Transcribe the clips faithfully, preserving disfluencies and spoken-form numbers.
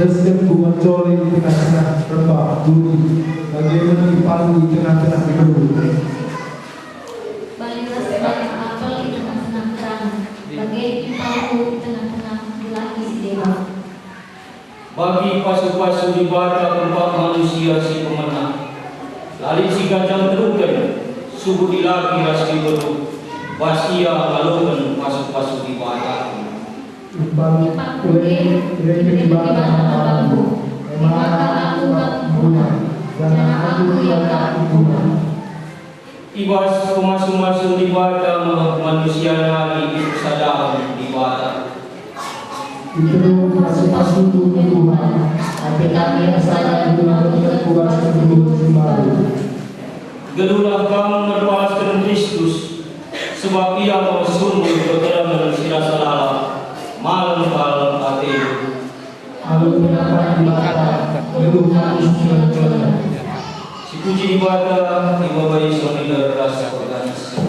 Desken bunga coli i tengah-tengah rembak duri, bage me ipalu i tengah-tengah diberu. Bali ras batang apel i tengah-tengah kerana, bage ipalu i tengah-tengah dilaki si deban. Bagi pasu-pasu Dibata kempak manusia si pemena. Lalap si ganjang teruken, subuk dilaki ras diberu, bas ia ngaloken pasu-pasu Dibata. Ipalu e, ipalu e, ibereken Dibata man bangku, e maka aku kap guna, janah aku ia kap guna. I bas pemasu-masun Dibata me manusia nari ipersadaken Dibata. Ipedung pasu-pasundu nge Tuhan, ate kami ersada guna bengket ku bas kegeluhen si mbaru. Geluhlah kam erpalasken Kristus, sebab Ia me sumber kekelengen si rasa lalap, malem kal atendu. Alu penampar Dibata, geluh kami si keleng-keleng. Sipuji Dibata, Ibaba Yesus Maria ras Organis.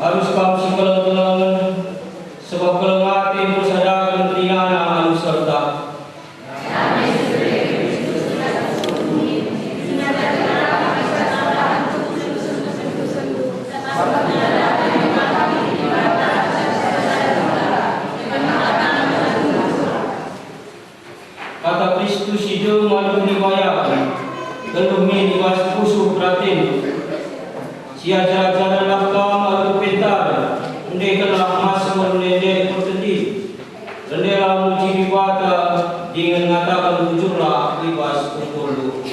Arus kam sikeleng-kelengen, sebab keleng ate mpersadaken kerinana alu serta. Kata Kristus si dem alu nibayaken, geluh min i bas pusuh peratendu. Siajar-ajarenlah kam alu pentaren, endekenlah masmur nende pertendi. Rendelah muji Dibata, dingen ngataken bujurlah i bas ukurNdu.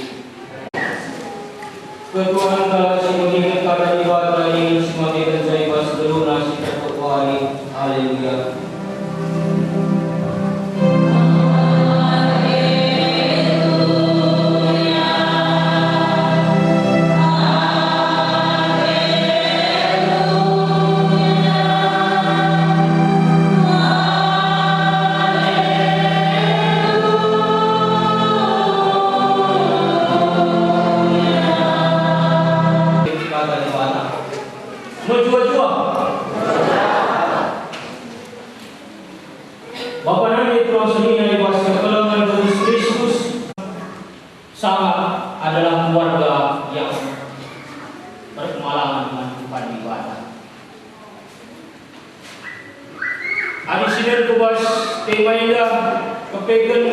Ketuhanen kalak si megiken kata Dibata, dingen si magekenca i bas geluhna si terpekuali. Haleluya. Mejuah-juah. Bapa nande, tulang senina i bas kekelengen Kristus, salah adalah keluarga yang berkemalangan dengan Tuhan Dibata. Adi sinen ku bas tema enda, kepeken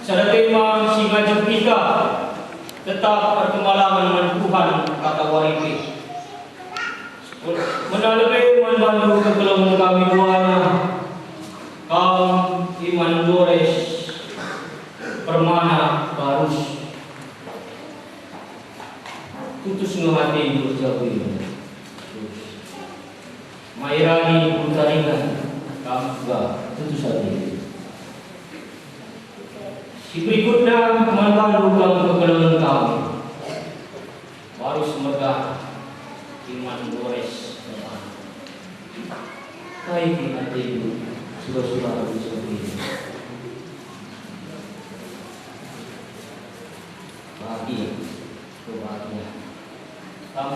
sada tema si ngajak kita tetap erkemalangen man Tuhan kata wari pe. Mena lebe man bandu kekelengen kami duana, kam Iman Gores, permana Barus. Tutus nge atendu erjabu e. Mairani Guru Taringan, kam juga tutus ate. Si berikutna man bandu kam kekelengen kami. Barus merga Iman Gores. Kai kin atendu sura-sura erjabu e? Bahagia. Kebahagiaan. Kam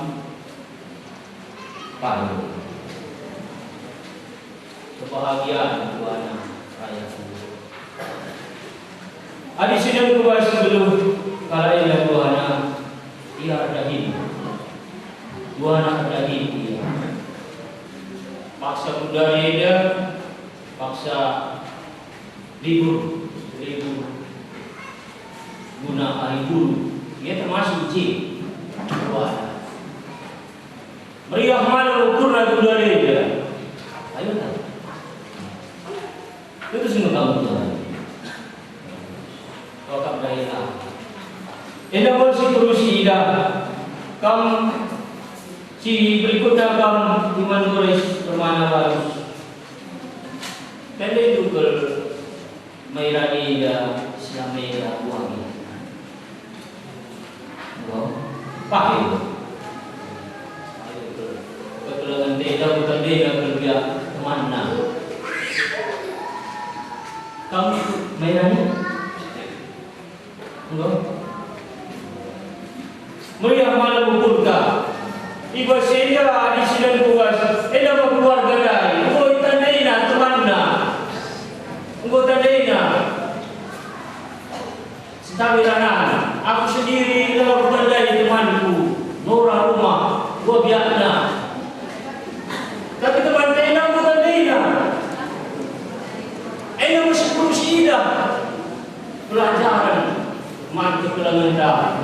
payo. Kebahagiaan duana raya. Adi sinen ku bas geluh kalak enda duana, ia erdahin. Duana erdahin ia. Paksa gundari enda, paksa libur, libur guna ari guru. Ia termasuk je. Wah. Meriah malem ukurna gundari enda. Ayo, tak? Itu sungguh kamu, Tuhan. Kau tak daerah. Enda pun si terus idah. Kam si berikutna kam Iman Gores, permana Barus. Tende dukel Mairani enda, si ame enda buang. Enggo. Pahe. Kekelengen enda, bukan enda kelebihan temanna. Kam Mairani? Enggo. Meriah malem ukurta. I bas enda adi sinen ku bas, enda me keluarga ndai. Enggo itandaina temanna. Enggo tandaina. Sentabi ranana, aku sendiri la kutandai temanku. Nora rumah, dua biakna. Tapi temanta enda enggo tandaina. Enda me si perlu siidah. Pelajaren man kekelengenta.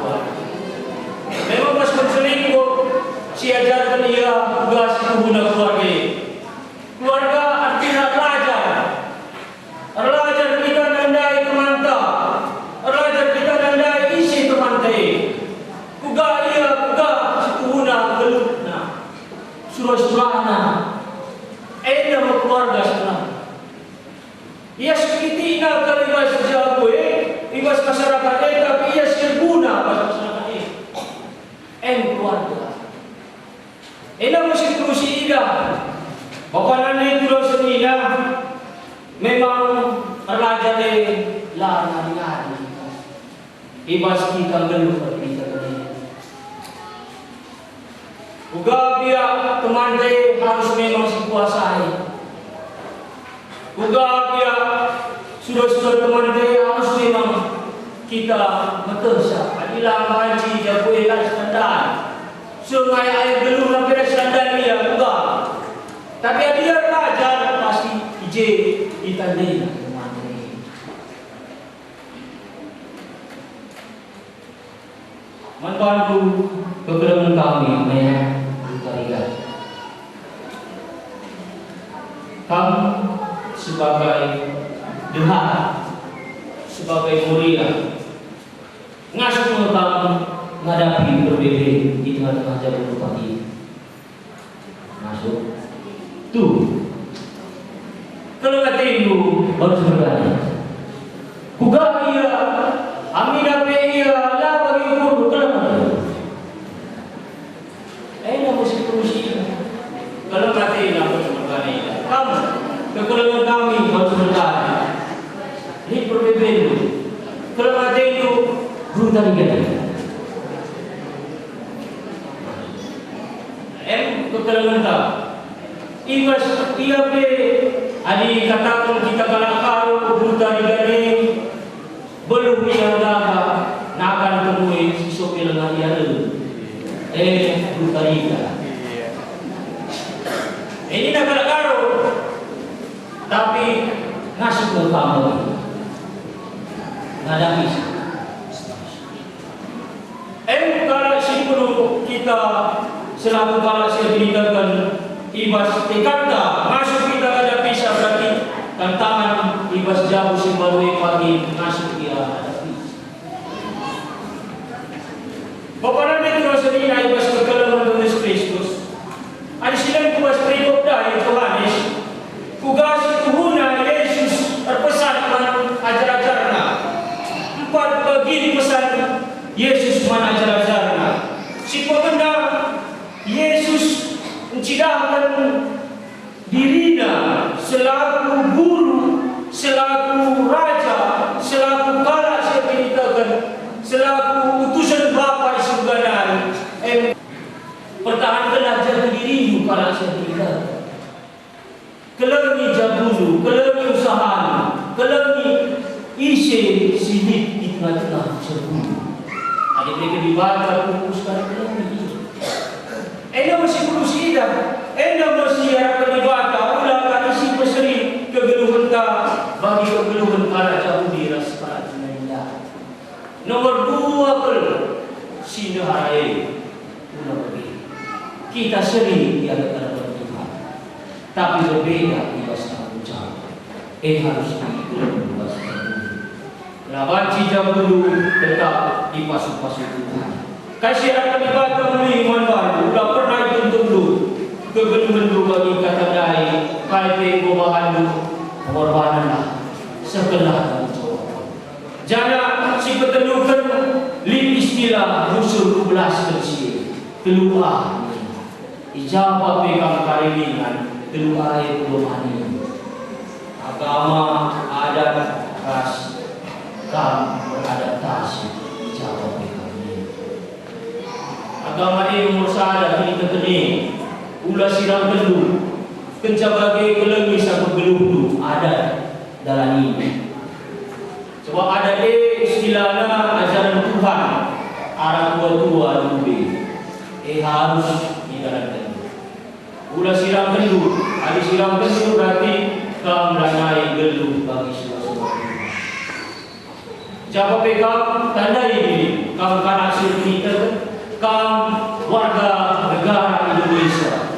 Memang bas konseling enggo siajarken ia kuga situhuna keluarga e. Keluarga artina erlajar. Erlajar kita nandai temanta. Erlajar kita nandai ise temanta e. Kuga ia, kuga situhuna geluhna. Sura-surana. Enda me keluarga sebenarna. Ia si kitikna kal i bas jabu e, i bas masyarakat e, tapi ia si erguna bas masyarakat e. En keluarga. Enda me si perlu siidah. Bapa nande, tulang senina, memang erlajar e la ngadi-ngadi. I bas kita nggeluh kita kene. Uga biak temanta e harus memang sikuasai. Uga pia sura-sura temanta harus memang kita metehsa. Adi la banci jabu ela si tandai. Sungai air geluh nampira si tandai ia uga. Tapi adi ia belajar pasti i je itandai temanta. Man bandu kekelengen kami, Mek Guru Tarigan. Kam sebagai dehan, sebagai mulia, ngasup nge kam ngadapi perbeben i tengah-tengah jabu pagi. Masuk. Tuh. Keleng atendu baru semergana. Kuga ia, aminna pe ia la bagi ukur keleng atendu. Enda musim perusi. Keleng atendu baru semergana. Kamu, kekelengen kami baru semergana. Lit perbebendu. Keleng atendu, Guru Tarigan. Em kekelengenta. I bas ia pe, adi kataken kita kalak Karo, Guru Tarigan e, beluh ia ndaga, nakan temue si sope lengah ia reh. Eh, Guru Tarigan. Ini na kalak Karo, tapi ngasup nge kam lagi. Ngadapisa. Em kalak si perlu kita selaku kalak si erkiniteken i bas tekadta ngasup kita ngadapisa berarti tantangan i bas jabu si mbaru e pagi ngasup ia ngadapisa. Bapa nande kerina i bas kekelengen Tuhan Yesus Kristus. Adi silang ku bas perikop ndai Johanes, kuga si tuhuna Yesus erpesan man ajar-ajarNa. Empat bagin pesan Yesus man ajar-ajarNa. Si pemena, Yesus ncidahken diriNa selaku guru, selaku raja, selaku kalak si erkiniteken, selaku utusen Bapa i surga nari. Em, pertahankenlah jabu dirindu kalak si erkiniteken. Kelengi jabundu, kelengi usahandu, kelengi ise si lit i tengah-tengah jabundu. Adi ibereken Dibata pupus, kelengi ia. Enda me si perlu siidah, enda me si iarapken Dibata, ula ka isi peseri kegeluhenta bagi kegeluhen kalak Jahudi ras kalak Junani ndai. Nomor dua kal si ndehara e, ula bage. Kita seri i hadapan Tuhan, tapi berbeda i bas tanggung jawab. E harus diikurken i bas tanggung jawab. La banci jabundu tetap ipasu-pasu Tuhan. Kai si iarapken Dibata mulih man bandu, ula pernah ituntundu kegeluhenndu bagi kata ndai, kai pe enggo bahanndu, pengorbanenlah, sehkenlah tanggung jawab. Janah si peteluken lit istilah rusur ku belas kal si e, telu A. I ja pe kam kari ringan, telu A e pedomani. Agama, adat, ras kam beradaptasi i ja pe kam lit. Agama e nomor sada kiniteken e, ula sirangkenndu, kenca bage kelengi sangkep geluhndu, adat, dalani. Sebab adat e istilahna ajaren Tuhan, arah tua-tua lebe, e harus idalanken. Ula sirangkenndu, adi sirangkenndu berarti kam lanai geluh bagi sura-sura Tuhan. Japa pe kam tandai diri, kam kalak si erkiniteken, kam warga negara Indonesia,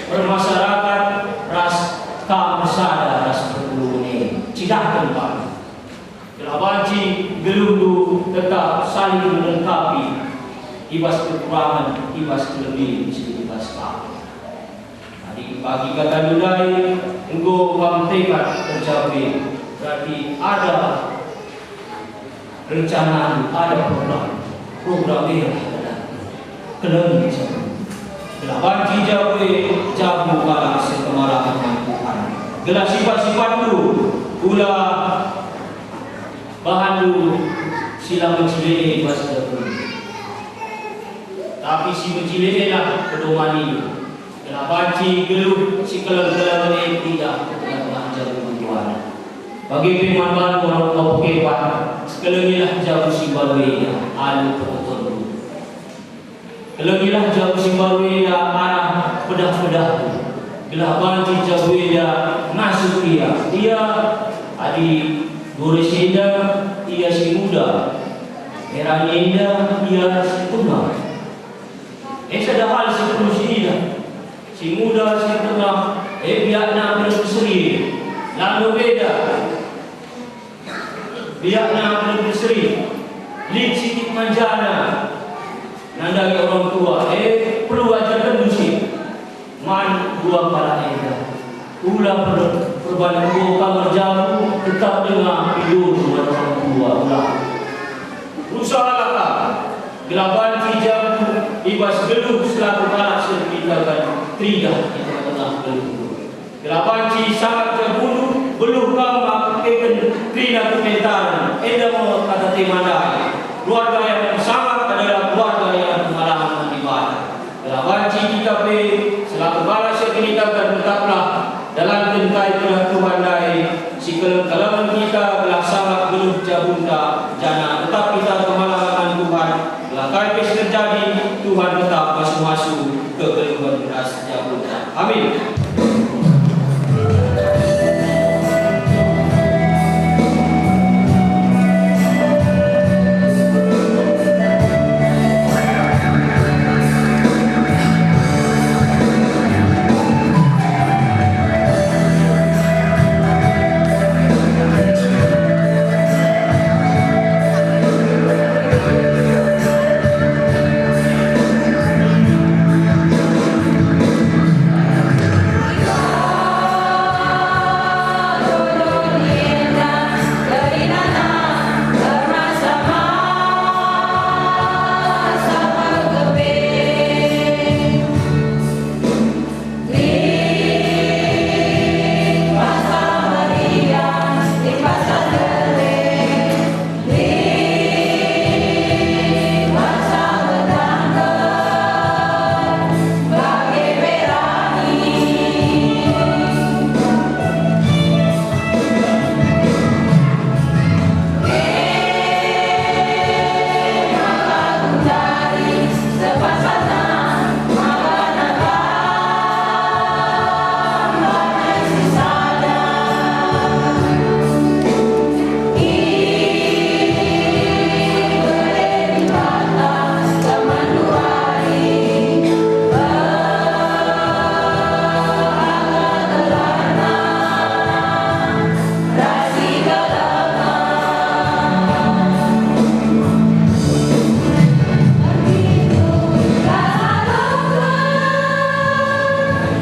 bermasyarakat ras kam ersada ras perpulungen e. Cidahken kam. Gelah banci geluhndu tetap saling melengkapi, i bas kekurangen, i bas kelebin si i bas kam. Adi bagi katandu ndai enggo kam tekad erjabu e, berarti ada rencana, ada program. Program e adalah kelengi jabu. Gelah banci jabu e jabu kalak si erkemarahen man Tuhan. Gelah sipat-sipatndu ula bahanndu si la mecile e i bas jabu. Tapi si mecile e lah pedomanindu. Gelah banci geluh si keleng-keleng e teridah i tengah-tengah jabu Tuhan. Bage pe man bandu orang tua pekepan, kelengilah jabu si mbaru enda alu pertotonndu. Kelengilah jabu si mbaru enda arah pedah-pedahndu, gelah banci jabu enda ngasup ia. Ia adi dore si enda, ia si nguda, e rani enda ia si tengah. E sada hal si perlu sidah. Si nguda, si tengah, e biakna keleng seri. Labo beda biakna keleng seri. Lit sitik manjana nandangi orang tua, e perlu ajarkenndu si man dua kalak enda. Ula per-, perban enggo kam erjabu, tetap denga pidundu man orang tua, ula. Usahalah kam gelah banci jabu i bas geluh selaku kalak si erkiniteken teridah i tengah-tengah geluhndu. Gelah banci sangap jabundu, beluh kam mekeken kerina kepentaren, enda me kata tema ndai. Keluarga yang bersama adalah keluarga yang berpengalaman man Dibata. Gelah banci kita pe selaku kalak si erkiniteken tetaplah dalanken kai teridah Tuhan ndai si keleng-kelengen kita gelah sangap geluh jabunta janah